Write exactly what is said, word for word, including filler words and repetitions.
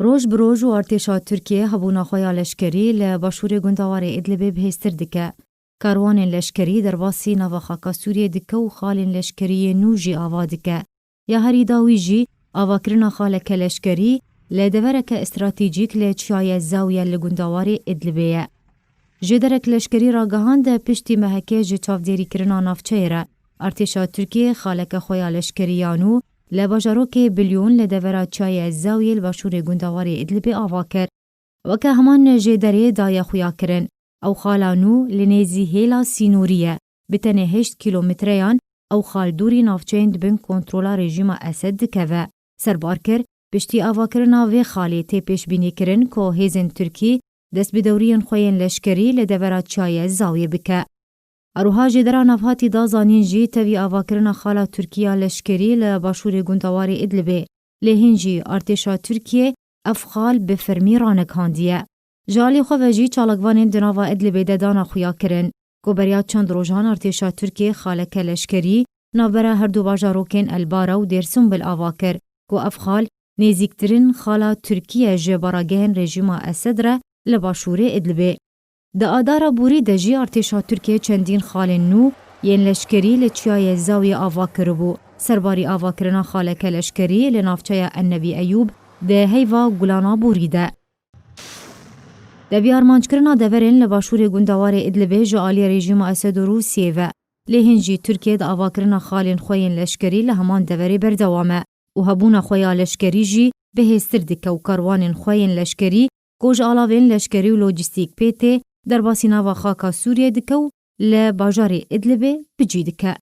Roj bi roj û artêşa Tirkiyê hebûna xwe ya leşkerî li başûrê gundewarê Idlibê bihêztir dike. Karwanên leşkerî derbasî nava xaka Sûriyê dike û xalên leşkerî yê nû jî ava dike. Ya herî dawî jî avakirina xaleke leşkerî li devereke stratejîk li çiyayê Zawiye li gundewarê Idlibê ye. Jêderek leşkerî ragihand, piştî mehekê ji çavdêrîkirina navçeyê re, artêşa Tirkiyê xaleke xwe ya leşkerî ya nû li bajarokê Bilyûn li devera çiyayê Zawiyê li başûrê gundewarê Idlibê ava kir. Weke heman jêderê daye xuyakirin, ew xala nû li nêzî hêla sînorî ye, bi tenê heşt kîlometreyan ew xal dûrî navçeyên di bin kontrola rejîma Esed dikeve. Serbar kir, piştî avakirina vê xalê tê pêşbînîkirin ku hêzên Tirkî dest bi dewriyên xwe yên leşkerî li devera çiyayê Zawiyê bike. Her wiha jêdera navhatî da zanîn jî tevî avakirina xala Tirkî ya leşkerî li başûrê gundewarê Idlibê. Lê hîn jî artêşa Tirkiyê ev xal bi fermî ranegihandiye. Ji alî xwe ve jî çalakvanên di nava Idlibê de dana xuya kirin ku beriya çend rojan artêşa Tirkiyê xaleke leşkerî navbera her du bajarokên El Bara û Dêr Sunbul ava kir ku ev xal nêzîktirin xala Tirkiye ji baragehên rejîma Esed re li başûrê Idlibê. Di adara borî de jî artêşa Tirkiyê çendîn xalên nû yên leşkerî li çiyayê Zawiyê ava kiribû. Serbarî avakirina xaleke leşkerî li navçeya Ennebî Eyûb di heyva Gulana Borî de. Tevî armanckirina deverên li başûrê gundewarê Idlibê ji aliyê rejîma Esed û Rûsiyê ve. Lê hîn jî Tirkiye di avakirina xalên xwe yên leşkerî li heman deverê berdewam e û hebûna xwe ya leşkerî jî bihêztir dike û karwanên xwe yên leşkerî ku ji alavên leşkerî û lojîstîk pê tê, derbasî nava xaka Sûriyê dike û li bajarê Idlibê bi cî dike.